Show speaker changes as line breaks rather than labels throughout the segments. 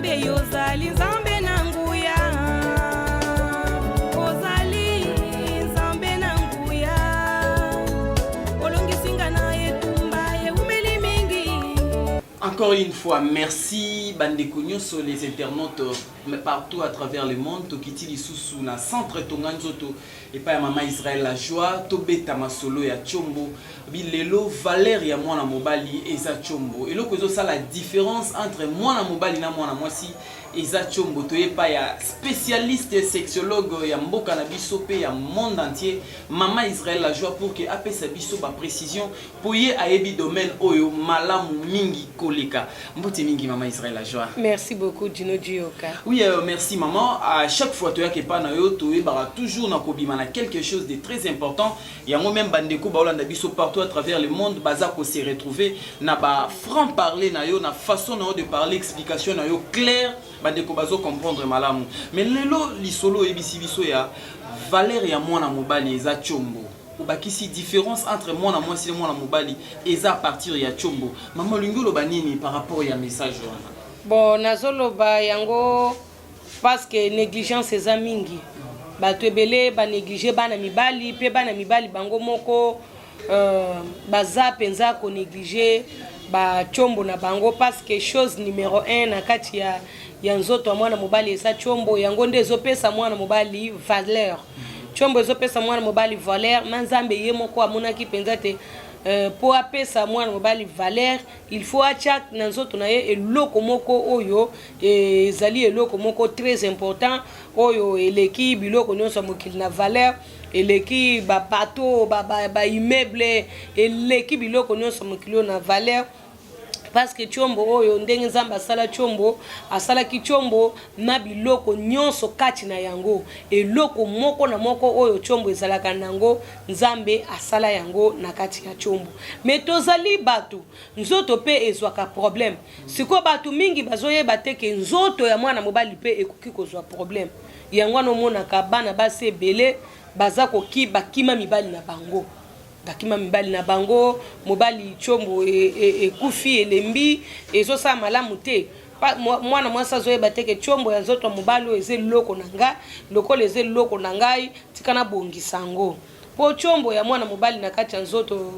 Nzambe, yozali Nzambe na nguya, ozali Nzambe na nguya, olongisi nga na etumba ewumeli mingi.
Encore une fois, merci bandeko nyonso, les internautes partout à travers le monde. Tokiti lisusu na centre Tonga Nzoto epai ya mama Israël La Joie, tobeta masolo ya tshombo. Bilelo valeur ya mwana mobali eza tshombo. Eloko ezosala différence entre mwana mobali na mwana mwasi eza tshombo. Toyepa ya spécialiste sexologue ya mboka na biso mpe ya monde entier, mama Israël La Joie, pour que apesa biso baprécision, mpo ye ayebi domaine oyo malamu mingi koleka. Mbote mingi, mama Israël La Joie.
Merci beaucoup, Dino Dioka.
Oui, merci maman. À chaque fois toyaka epa na yo, toyebaka toujours na kobima na quelque chose de très important. Yango même bandeko baolanda biso partout à travers le monde baza ko se retrouver na ba franc parler na yo, na façon na yo de parler, explication na yo claire, bandeko bazo comprendre malamu. Mais lelo lisolo oyebisi biso ya valeur ya mwana mobali eza tshombo. Obakisi différence entre mwana mwasi na mwana mobali eza à partir ya tshombo. Mama, olingi oloba nini par rapport ya message wana?
Bon, nazoloba yango parce que négligence eza mingi. Bato ebele banéglige bana mibali, mpe bana mibali bango moko baza mpenza konéglige batshombo na bango, parce que chose numéro 1 na kati ya nzoto ya mwana mobali eza tshombo. Yango nde ezopesa mwana mobali valeur. Tshombo ezopesa mwana mobali valeur na Nzambe. Ye moko amonaki mpenza te mpo apesa mwana mobali valeur, il faut atya na nzoto na ye eloko moko oyo ezali eloko moko très important, oyo eleki biloko nyonso ya mokili na valeur, eleki babateau, baimmeuble, eleki biloko nyonso ya mokili oyo na valeur. Parce que tshombo oyo, ndenge Nzambe asala tshombo, asalaki tshombo na biloko nyonso kati na yango. Eloko moko na moko oyo tshombo ezalaka nango, Nzambe asala yango na kati ya tshombo. Mais tozali bato, nzoto mpe ezwaka problème. Sikoyo bato mingi bazoyeba te ke nzoto ya mwana mobali mpe ekoki kozwa problème. Yango wana omonaka bana basi ebele baza koki bakima mibali na bango, bakima mibali na bango. Mobali tshombo ekufi, elembi, ezosala malamu te. Mwana mwasi azoyeba te ke tshombo ya nzoto ya mobali oyo eza eloko na nga. Lokola eza eloko na ngai, tika nabongisa yango, mpo tshombo ya mwana mobali na kati ya nzoto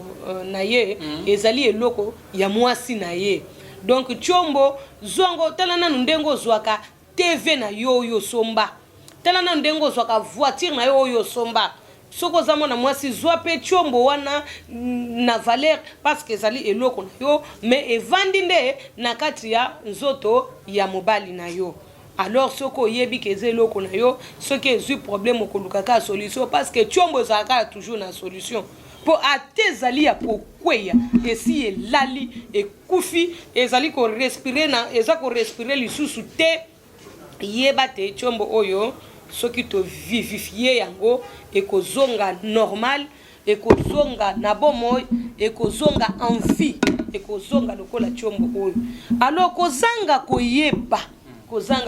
na ye ezali eloko ya mwasi na ye. Donc tshombo zwango, tala nanu ndenge ozwaka TV na yo oyo osomba, tala nanu ndenge ozwaka voiture na yo oyo osomba. Soki oza mwana mwasi, zwa mpe tshombo wana na valeur, parce que ezali eloko na yo, mais evandi nde na kati ya nzoto ya mobali na yo. Alors soki oyebi ke eza eloko na yo, soki ezwi problème, okoluka kaka solution, parce que tshombo ezalaka kaka toujours na solution. Mpo ate ezali ya kokweya, esi elali, ekufi, ezali korespirer na eza korespirer lisusu te, yeba te tshombo oyo, soki tovivifie yango, ekozonga normal, ekozonga na bomoi, ekozonga en vie, ekozonga lokola tshombo oyo. Alors kozanga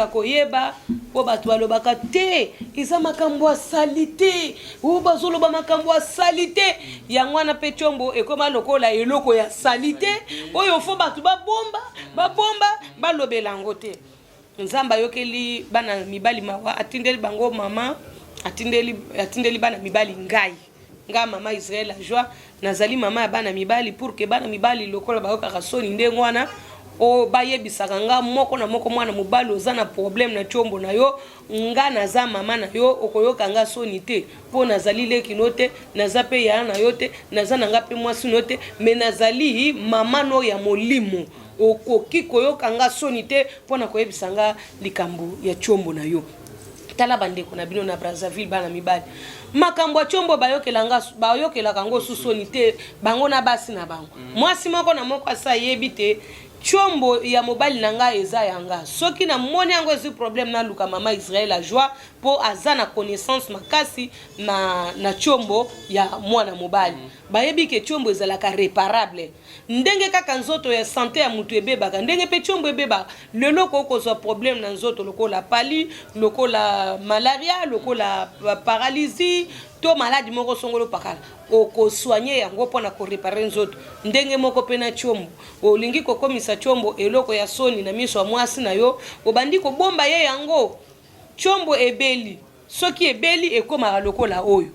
koyeba, mpo bato balobaka te eza makambo asali te, oyo bazoloba makambo asali te. Yango wana mpe tshombo ekóma lokola eloko ya sali te, oyo faut bato babomba, babomba, balobela yango te. Nzambe ayokeli bana mibali mawa, atindeli bango mama, atindeli bana mibali ngai. Nga mama Israel La Joie, nazali mama ya bana mibali, pour que bana mibali, lokola bayokaka soni ndenge wana, oyo bayebisaka nga moko na moko: mwana mobali, oza na problème na tshombo na yo, nga naza mama na yo, okoyoka nga soni te, mpo nazali leki no te, naza mpe yaya na yo te, naza na nga mpe mwasi no te, mais nazali mama no ya molimo. Okoki koyoka nga soni te mpo na koyebisa nga likambo ya tshombo na yo. Tala bandeko na bino na Brazzaville, bana mibali, makambo ya tshombo bayokelaka yango su soni te. Bango na basi na bango, mwasi moko na moko asa ayebi te tshombo ya mobali na ngai eza ya nga. Soki namoni yango ezwi problème, naluka mama Israel La Joie, mpo aza na connaissance makasi na tshombo ya mwana mobali. Bayebi ke tshombo ezalaka réparable. Ndenge kaka nzoto ya santé ya motu ebebaka, ndenge mpe tshombo ebebaka. Lelo okoki kozwa problème na nzoto lokola palu, lokola malaria, lokola paralysie. To maladi moko songolo pakala, oko soigner yango mpo na ko reparer nzoto. Ndenge moko mpe na tshiombo. Olingi kokomisa tshiombo eloko ya soni na miso ya mwasi na yo, obandi kobomba ye yango. Tshiombo ebeli, soki ebeli ekomaka lokola oyo.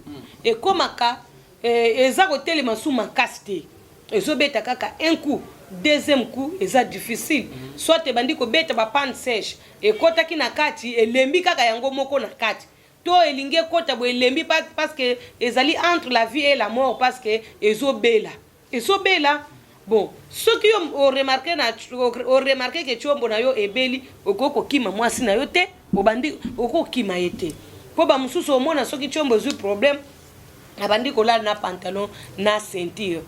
Ekomaka eza kotelema su makasi te. Ezobeta kaka un coup, deuxième coup eza difficile. Soit ebandi kobeta ba pannes sèches, ekotaki na kati, elembi kaka yango moko na kati. To elingi ekota boye elembi parce que ezali entre la vie et la mort parce que ezo bela. Ezo bela. Bon, soki yo o remarquer na o remarquer que tshiombo na yo ebeli, okoki kokima mwasi na yo te, obandi okoki kokima ye te. Po ba mosusu omona soki tshiombo ezui problème, abandi kolala na pantalon na ceinture.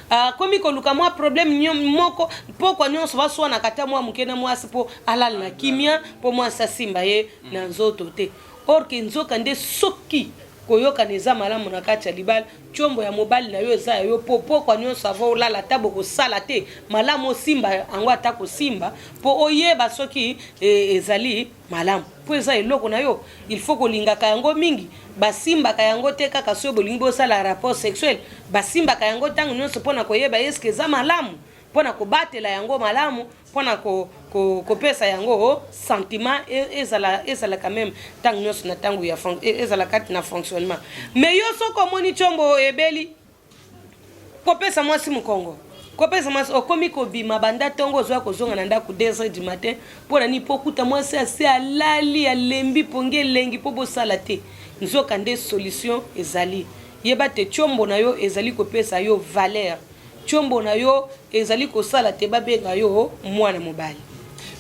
Akomi koluka mwa problème moko pokwa nyonso baswanaka ata mwa moke na mwasi po alala na kimia po mwasi asimba ye na nzoto te. Or que nzoka nde soki koyokana eza malamu na kati ya libala, tshombo ya mobali na yo eza ya yo po pokwa nionso avant olala ata bokosala te, malamu osimba yango ata kosimba po oyeba soki ezali malamu po eza eloko na yo, il faut kolingaka yango mingi, basimbaka yango te kaka soki bolingi bosala rapport sexuel, basimbaka yango tango nionso pona koyeba est ce que eza malamu. Mpo na kobatela yango malamu, mpo na ko, ko, kopesa yango sentiment ezala, ezala quand meme ntango nyonso na ntango ya ezala kati na fonctionnement. Mais yo soki omoni tshombo ebeli, kopesa mwasi mokongo, kopesa mwasi, okomi kobima banda ntongo ozwa kozonga na ndako 2 heures du matin, mpo na nini? Mpo okuta mwasi ase alali, alembi pongi elengi mpo bosala te. Nzoka nde solution ezali. Yeba te tshombo na yo ezali kopesa yo valeur. Tshombo na yo ezali kosala te babenga yo mwana mobali.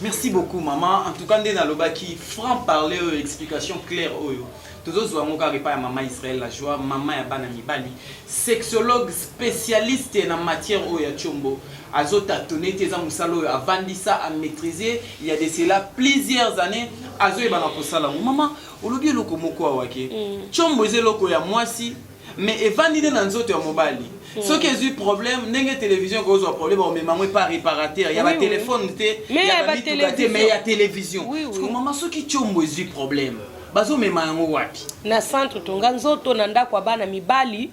Merci beaucoup maman, en tout cas nde nalobaki franc parler oyo explication claire oyo tozozwa yango kaka epai ya mama Israël la joie, mama ya bana mibali, sexologue spécialiste na matière oyo ya tshombo, azo tâtonner te, eza mosala oyo avandisa a maîtriser il y a de cela plusieurs années, azoyeba na kosala yango. Mama, olobi eloko moko awa ke tshombo eza eloko ya mwasi mais evandi nde na nzoto ya mobali. Soki ezwi problème, ndenge télévision ekozwa problème, bakomema yango epa réparateur ya batelefone te, ya bamituka te, mais ya télévision. Parce que mama, soki tshombo ezwi problème, bazomema yango wapi?
Na centre Tonga Nzoto, na ndako ya bana mibali,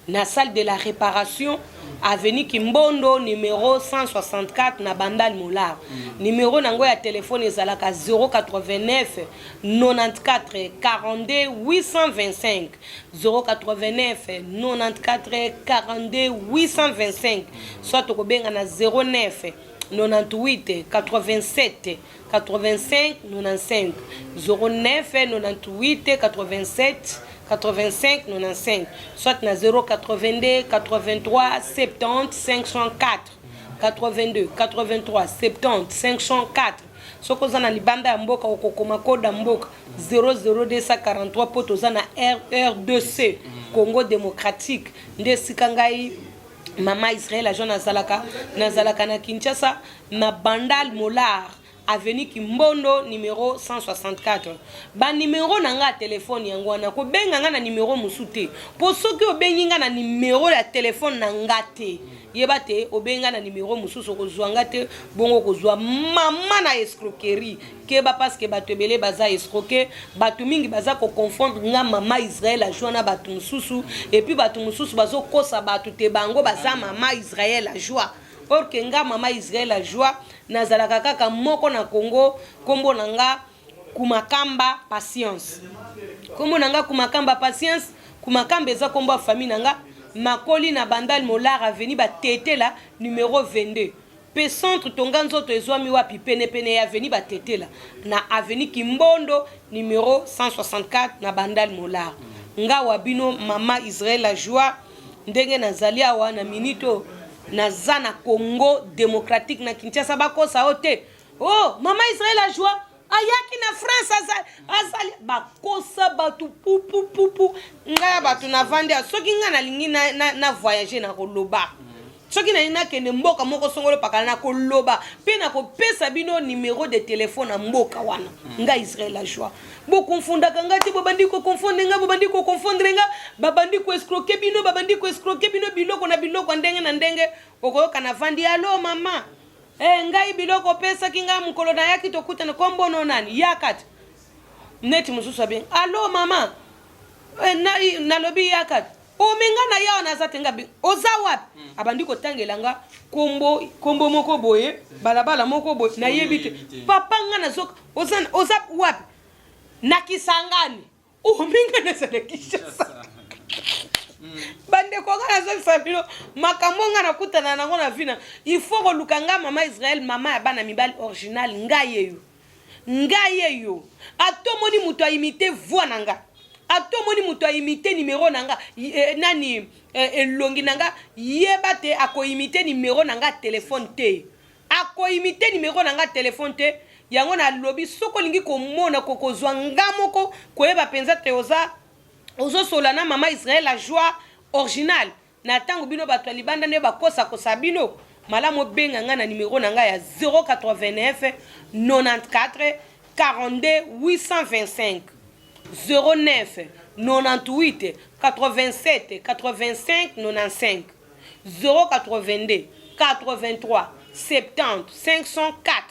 na salle de la réparation, avenue Kimbondo numéro 164 na Bandal Molar. Numéro nango ya telefone ezalaka 089 94 42 825, 089 94 42 825, soit tokobenga na 09 98 87 85 95, 09 98 87 85 95, soit na 082 83 70 504, 82 83 70 504. Soki oza na libanda ya mboka, okokoma code ya mboka 00243, mpo toza na RDC, Congo démocratique. Nde esika ngai mama Israël ajo nazalaka na Kinshasa, na Bandal Molar, avenue Kimbondo numéro 164. Banimero na nga ya telefone yango wana, kobenga nga na nimero mosusu te, mpo soki obengi nga na nimero ya telefone na nga te, yeba te obengi nga na nimero mosusu, okozwa nga te, bongo okozwa mama na escroquerie. Keba, parce que bato ebele baza escroquer, bato mingi baza koconfondre nga mama Israël ajoi na bato mosusu, et puis bato mosusu bazokosa bato te bango baza mama Israël ajoi, or que nga mama Israël ajoi nazalaka kaka moko na Congo. Nkombo na nga Kumakamba Patience, nkombo na nga Kumakamba Patience. Kumakamba eza nkombo ya famille na nga. Makoli na Bandal Molar, avenue Batetela numéro 22. Mpe centre Tonga Nzoto ezwami wapi? Penepene ya avenue Batetela, na avenue Kimbondo numéro 164 na Bandal Molar. Nga wa bino mama Israël la joie, ndenge nazali awa na minute oyo, naza na Congo démocratique, na Kinshasa. Bakosa yo te: "Oh, mama Israël la joie ayaki na France." Azali bakosa bato pupupupu. Ngai ya bato navandi awa, soki ngai nalingi na voyage, na koloba, soki nalingi nakende mboka moko songolo pakala, na koloba mpe na kopesa bino numero de telefone na mboka wana. Ngai Israel la joie, bokonfondaka ngai te. Bobandi kokonfondre ngai, bobandi kokonfondre nga, babandi koescroquer bino, babandi koescroquer bino biloko na biloko ya ndenge na ndenge. Okoyoka navandi: "Allo mama, ngai biloko opesaki ngai mokolo nayaki tokutana, kombono nani?" Yaka te neti mosusu abengi: "Allo mama." Eh, nalobi yaka ome nga na yawa naza te nga oza wapi? Abandi kotangela nga kombo kombo moko boye, balabala moko boye, nayebi te. Papa, nga nazoka oza, oza wapi? Na Kisangani. Ome nga nazala Kinshasa. Bandeko, nga nazongisa bino makambo nga nakutana nango na vina. Il faut koluka nga mama Israel, mama ya bana mibali original. Ngai yeyo, ngai yeyo. Ata omoni moto aimite voix na nga, ata omoni moto aimite numero na nga, nani, elongi na nga, yeba te akoimite numero na nga telefone te, akoimite numero na nga telefone te. Yango nalobi, soki olingi komona kozwa nga moko, koyeba mpenza te oza ozosola na mama Israel la joie original. Na ntango bino bato ya libanda nde bakosakosa bino, malamu obenga ngai na numero na ngai ya 089 94 42 825, 09 98 87 85 95, 082 83 70 504,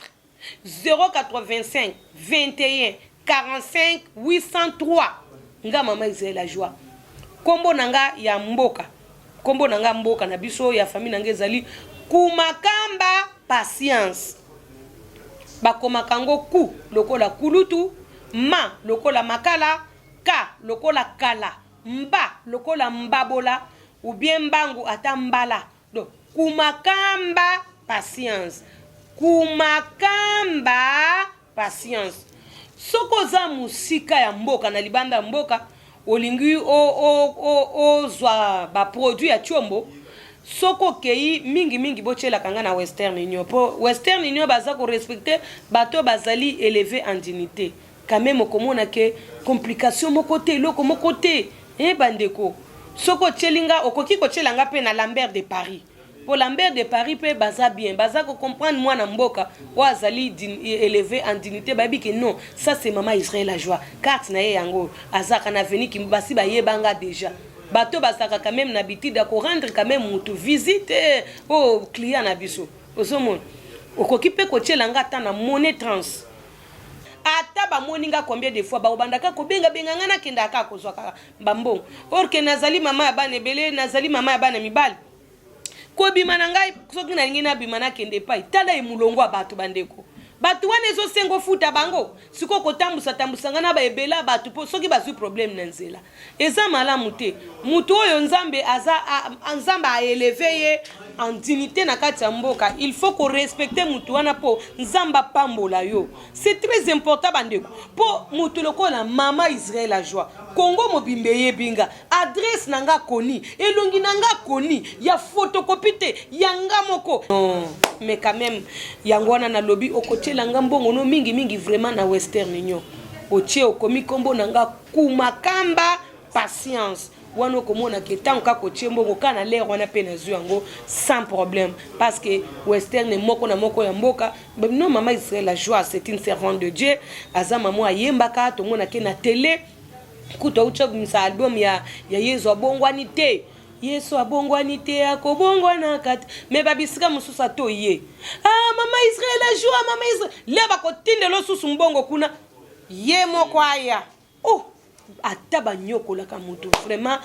085 21 45 803. Nga mama Israel la joie, nkombo na nga ya mboka, nkombo na nga mboka na biso ya famille na nga ezali Kumakamba Patience. Bakomaka yango ku lokola kulutu, ma lokola makala, ka lokola kala, mba lokola mbabola ou bien mbangu ata mbala. Donc Kumakamba Patience, Kumakamba Patience. Soki oza mosika ya mboka, na libanda ya mboka, olingi ozwa baproduit ya Tiombo, soki okei mingimingi, botielaka nga na Western Union, mpo Western Union baza korespecte bato bazali élevé en dignité. Quand même okomona ke complication moko te, eloko moko te. E bandeko, soki otieli nga, okoki kotiela nga mpe na Lambert de Paris, po Lambert de Paris mpe baza bien, baza kocomprendre mwana mboka oyo azali élevé en dignité. Bayebi ke non, ça c'est mama Israel la joie, carte na ye yango, azalaka na avenue Kimbo. Basi bayebanga déjà. Bato bazalaka quand même na habitude ya korendre quand même motu visite oyo client na biso. Ozomona, okoki mpe kotiela nga ata na Monnaie Trans. Ata bamoni nga combien de fois, bakobandaka kobengabenga nga, nakendaka kaka kozwa kaka bambongo. Or ke nazali mama ya bana ebele, nazali mama ya bana mibali. Kobima na ngai, soki nalingi nabima, nakende epai, tala ye molongo ya bato. Bandeko, bato wana ezosenga ofuta bango. Sikoyo kotambusa tambusa ngai na baebele ya bato, mpo soki bazwi problème na nzela, eza malamu te. Motu oyo Nzambe aza Nzambe aélevé ye en dignité na kati ya mboka, il faut korespecte motu wana mpo Nzambe apambola yo. C'est très important, bandeko, mpo motu lokola mama Israel la joie, Kongo mobimba eyebi nga, adresse na nga koni, elongi na nga koni, ya photocopie te, ya nga moko. Non, mais quand même, yango wana nalobi, okotiela nga mbongo no mingimingi vraiment na Western Union. Otie, okomi nkombo na nga Kumakamba Patience wana, okomona ke ntango kaka otie mbongo kaka na lere wana mpe nazwi yango sans problème, parce que Western moko na moko ya mboka. Non, mama Israel la joie, c'est une servante de Dieu, aza mama ayembaka, tomonake na télé. Kutu auti abimisa album ya Yesu abongwani te, Yesu abongwani te, akobongwanaka te. Me babisika mosusu ata ye, ah, mama Israel la joie, mama Israel le, bakotindela osusu mbongo kuna, ye moko aya. Oh, ata banyokolaka moto, vraiment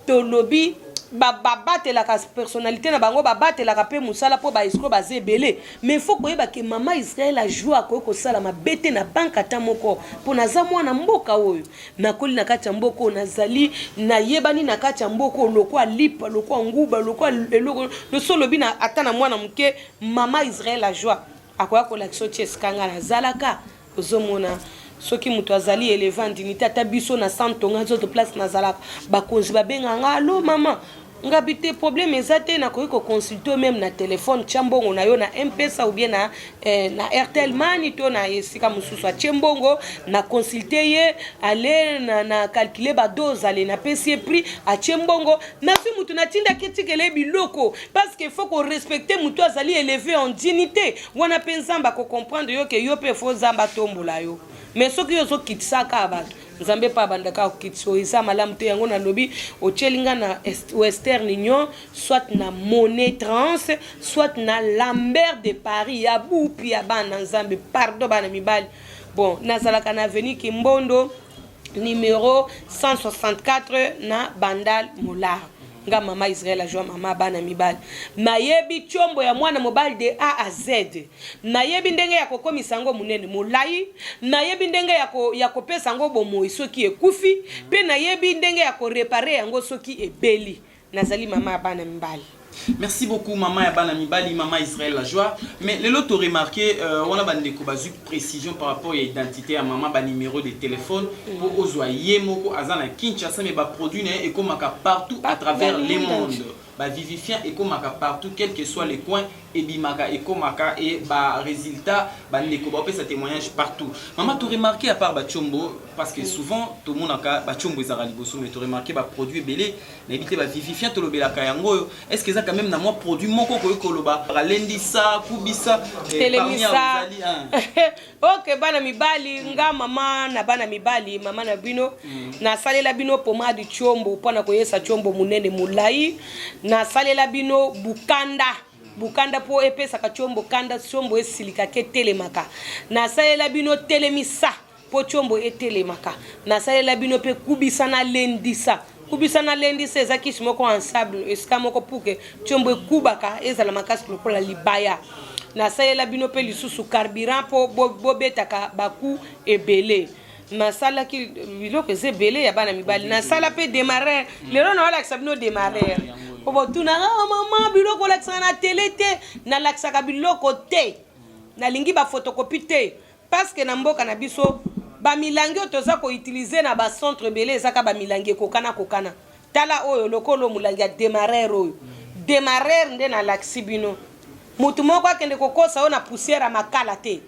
tolobi babatelaka personnalité na bango, babatelaka mpe mosala, mpo baescrocs baza ebele. Mais faut koyeba ke mama Israel la joie akoki kosala mabe te na banque ata moko, mpo naza mwana mboka oyo nakoli na kati ya mboka oyo, nazali nayebani na kati ya mboka oyo lokwa lipa, lokwa nguba, lokwa eloko loso. Olobi na ata na mwana moke, mama Israel la joie akoya kolakisa otie esika nga nazalaka. Ozomona, soki moto azali élevé en dignité, ata biso na santonga nzoto, place nazalaka, bakonzi babengaka nga: "Allo mama." Ngabi te, problème eza te, nakoki koconsulte même na telefone. Tia mbongo na yo na M-Pesa ou bien na Airtel Money to na esika mosusu. Atie mbongo, na consulte ye, ale na calcule badose, ale napesi ye prix, atie mbongo, nazwi motu natindaki etikela ye biloko, parce que faut korespecte motu azali élevé en dignité wana. Mpe Nzambe akocomprendre yo ke yo mpe faut Nzambe atombola yo. Mais soki yo ozokitisa kaka bato, Nzambe mpe abandaka kokitisa oyo, eza malamu te. Yango nalobi, otieli nga na Western Union, soit na Monnaie Trans, soit na Lambert de Paris ya bupi ya bana Nzambe. Pardon, bana mibali. Bon, nazalaka na avenue Kimbondo. Numero 164 na Bandal Molar. Nga mama Israël ajua mama bana mibali. Nayebi tshombo ya mwana mobali de A à Z. Nayebi ndenge ya kokomisa yango monene molai. Nayebi ndenge ya ko, ya kopesa yango bomoi soki ekufi. Pe nayebi ndenge ya ko reparer yango soki ebeli. Nazali mama ya bana mibali.
Merci beaucoup maman ya bana mibali, maman Israël la joie. Mais lelo to remarquer euh, wana ba ndeko bazui précision par rapport ya identité ya maman ba numéro de téléphone po ozwa ye moko aza na Kinshasa mais ba produits na ye ekomaka partout à travers le monde. Ba vivifiant ekomaka partout quel que soit le coin ebimaka ekomaka et ba resultats ba ndeko ba pesa témoignage partout. Maman to remarquer à part ba tshombo parce que souvent tomonaka ba tshombo ezalaka liboso mais to remarquer ba produits ebele. Nayebi te ba vivifiant tolobelaka yango oyo est ce que eza quand même na mwa produit moko okoki koloba alendisa kubisa eh,
telemisa ok bana mibali nga mama na bana mibali mama na bino nasalela bino pomade tshombo mpo na koyesa tshombo monene molai nasalela bino bukanda bukanda mpo epesaka tshombo kanda tshombo esilikaka etelemaka nasalela bino telemisa Po tshombo etelemaka. Nasalela bino pe kubisa na lendisa. Kubisa na lendisa eza kisi moko ensemble esika moko pour que tshombo ekubaka ezala makasi lokola libaya. Nasalela bino pe lisusu carburant po bobetaka ba coups ebele. Nasalaki biloko eza ebele ya bana mibali. Nasala pe demarreur. Lelo naolakisa bino demarreur. Po botunaka ah, mama biloko olakisaka na tele te. Nalakisaka biloko te. Nalingi ba photocopie te. Parce que na mboka na biso ba milangi oyo toza ko utiliser na ba centre ebele eza kaka ba milangi ekokana kokana. Tala oyo lokolo mulangi ya demarreur oyo. Demarreur nde nalakisi bino. Mutu moko akende kokosa yo na poussière ya makala te.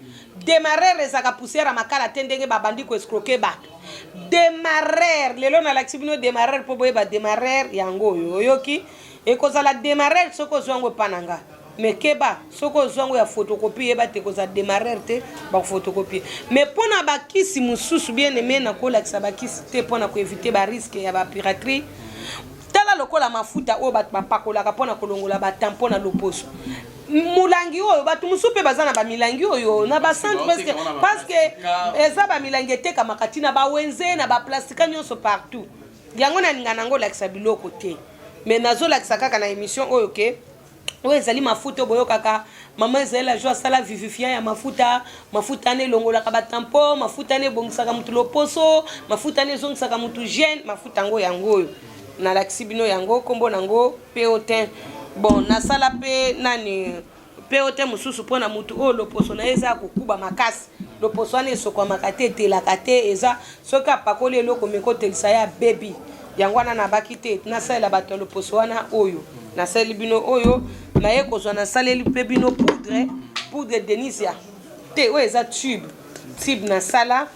Demarreur ezalaka poussière ya makala te ndenge babandi ko escroquer bato. Demarreur lelo nalakisi bino demarreur po boyeba demarreur yango oyo oyoki? Ekozala demarreur soki ozwi yango epa na nga. Mais keba soki ozwi yango ya photocopie yeba te kozala demarreur te bako photocopie. Mais pona ba kisi mosusu bien aime nakolakisa ba kisi te pona ko eviter ba risque ya ba piraterie. Tala lokola mafuta oyo bato bapakolaka pona kolongola ba tampon na loposo. Mulangi oyo bato mosusu pe baza na ba milangi oyo na ba centre presque parce que eza ba milangi etekamaka ti na ba wenze na ba plastica nyonso partout. Yango nalinga nango olakisa biloko te mais nazolakisa kaka na emission oyo ke oyo ezali mafuta oyo boyokaka mama Israël ajo asala vivifiant ya mafuta mafuta wana elongolaka ba tampon mafuta wana ebongisaka mutu loposo mafuta wana ezongisaka mutu jeune mafuta yango yango oyo nalakisi bino yango nkombo nango potin bon nasala pe nani Peote mosusu mpo na motu oyo loposo na ye eza ya kokuba makasi. Loposo wana esokwamaka te, etelaka te, eza soki apakoli eloko meko otelisa ye abebi. Yango wana nabaki te nasalela bato ya loposo wana oyo nasaleli bino oyo naye kozwa nasaleli mpe bino poudre poudre denisia te oyo eza tube tube nasala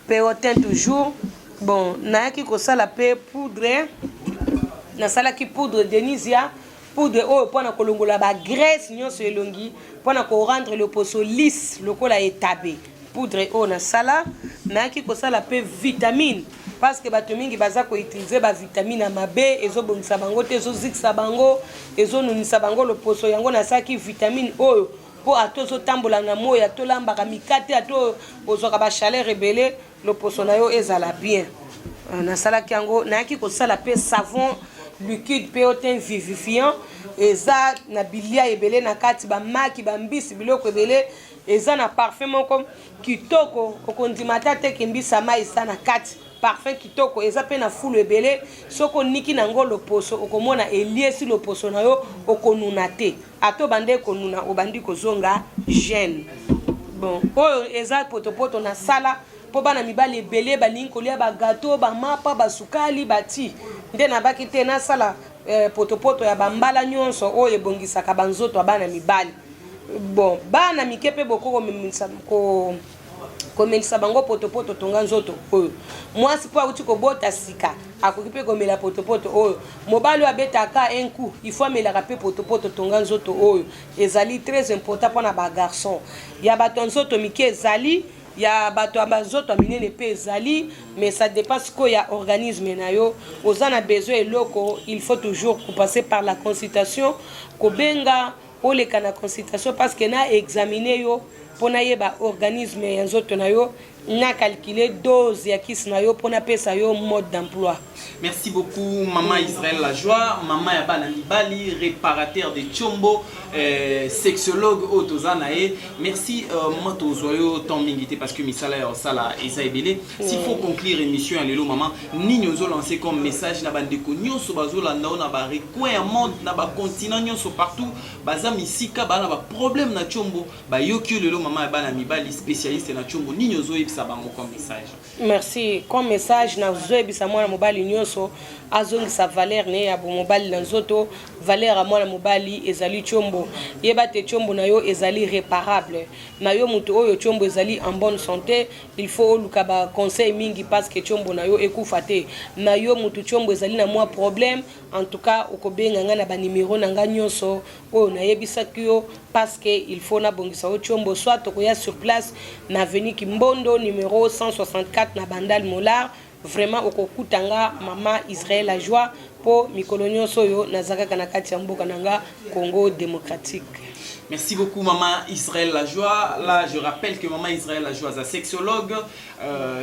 peotin toujours bon nayaki kosala mpe poudre nasalaki poudre denisia Poudre oyo pona kolongola ba graisse nionso elongi pona ko rendre loposo lisse lokola etabe. Poudre oyo nasala nayaki kosala pe vitamine parce que bato mingi baza ko utiliser ba vitamine ya mabe ezobongisa bango te ezozikisa bango ezonunisa bango loposo yango nasalaki vitamine oyo po ata ozotambola na moi ata olambaka mikate ata ozwaka ba chaleur ebele Loposo na yo ezala bien. Nasalaki yango, nayaki kosala pe savon liquide pe otin vivifiant eza na bilia ebele na kati ba maki ba mbisi biloko ebele eza na parfum moko kitoko okondima ata te ke mbisi ya mayi eza na kati parfum kitoko eza pe na fulu ebele soki oniki na yango loposo okomona eliesi loposo na yo okonuna te ata obandaki konuna obandi kozonga jeune bon oyo eza potopoto na sala mpo bana mibali ebele balingi kolia ba gateau ba mapa ba sukali ba ti nde nabaki te nasala eh, potopoto ya bambala nyonso oyo ebongisaka banzoto ya bana mibali bon bana mike mpe bokoki komemisa ko komelisa bango potopoto tonga nzoto oyo mwasi mpo awuti kobota sika akoki mpe komela potopoto oyo mobali oyo abetaka un coup il faut amelaka mpe potopoto tonga nzoto oyo ezali très important mpona ba garçon ya bato ya nzoto mike ezali ya bato ya banzoto ya minene mpe ezali mais ça dépend sikoyo ya organisme na yo oza na besoin eloko il faut toujours kopasser par la consultation kobenga Oleka na consultation parce que na examiner yo po nayeba organisme ya nzoto na yo Na calculer dose ya kisi na yo mpo napesa yo mode d'emploi.
Merci beaucoup maman Israël La Joie, maman ya bana mibali, réparateur de Tshombo, sexologue oyo toza na ye. Merci maman, tozwa yo temps mingi te parce que misala ya osala eza ebele. S'il faut conclure émission ya lelo, maman, nini ozo lancer comme message na bandeko nyonso bazolanda oyo na ba recoin ya monde, na ba continent nyonso partout, baza misika, baa na ba problème na Tshombo, bayoki yo lelo, mama ya bana mibali, spécialiste na Tshombo, nini ozoyebisa bango comme message?
Merci. Comme message nazoyebisa mwana mobali nyonso azongisa valeur na ye ya bomobali na nzoto. Valeur ya mwana mobali ezali tshombo. Yeba te, tshombo na yo ezali réparable. Na yo moto oyo tshombo ezali en bonne santé, il faut oluka baconseil mingi parce que tshombo na yo ekufa te. Na yo motu tshombo ezali na mwa problème, en tout cas okobenga ngai na banimero na ngai nyonso oyo nayebisaki yo, parce que il faut nabongisa yo tshombo. Soit tokoya sur place na avenue Kimbondo, numéro 164, na Bandal Molar. Vraiment okokuta nga, mama Israël La Joie, mpo mikolo nyonso oyo naza kaka na kati ya mboka na nga Congo démocratique.
Merci beaucoup, Maman Israël Lajoie. Là, je rappelle que Maman Israël Lajoie est un sexologue,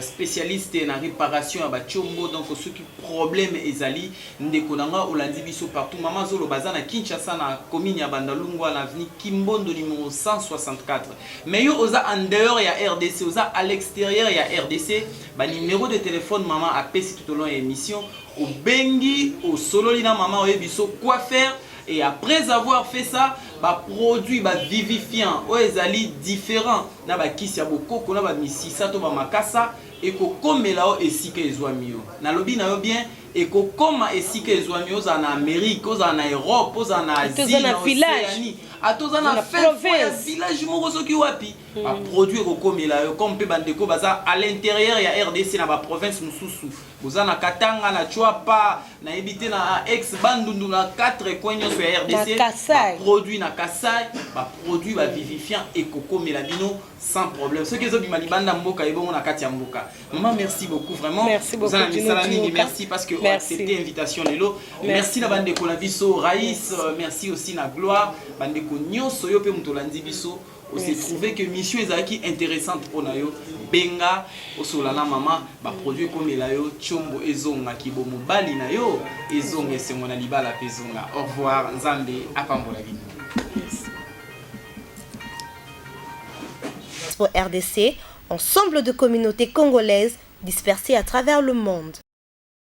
spécialiste en réparation ya batshombo. Donc, ceux qui problème ezali, ndeko na nga olandi biso partout. Maman Zolo baza na Kinshasa, na commune ya Bandalungwa, na avenue Kimbondo numéro 164. Mais yo oza en dehors ya RDC, oza à l'extérieur ya RDC, ba numéro de téléphone maman apesi tout au long de l'émission, obengi, osololi na maman, oyebi so quoi faire. Et après avoir fait ça, baproduit bavivifiant oyo ezali différent na bakisi ya bokoko na bamisisa to bamakasa ekokomela yo esika ezwami yo. Nalobi na yo bien, ekokoma esika ezwami yo. Ozala na Amérique, ozala na Europe, ozala na Asie, na Océanie, ata oza na fin ya village moko soki wapi, baproduit ekokomela yo. Comme mpe bandeko baza à l'intérieur ya RDC, na baprovince mosusu, boza na Katanga, na Tshuapa, nayebi te, na ex Bandundu, na 4 coin nyonso ya RDC, baproduit na Kasai, baproduit bavivifiant ekokomela bino sans problème. Soki ezobima libanda mboka, ebongo na kati ya mboka? Mama, merci beaucoup vraiment. Oza na misala mingi. Merci parce que oaccepté invitation lelo. Merci na bandeko na biso Raïs, merci aussi na Gloire, bandeko nyonso. Yo mpe moto olandi biso, ose trouvé que mission ezalaki intéressante mpona yo, benga, osola na mama, baproduit ekomela yo, tshombo ezongaki bomobali na yo, ezonga esengo na libala mpe ezonga. Au revoir, Nzambe apambola bino.
Pour RDC, ensemble de communautés congolaises dispersées à travers le monde.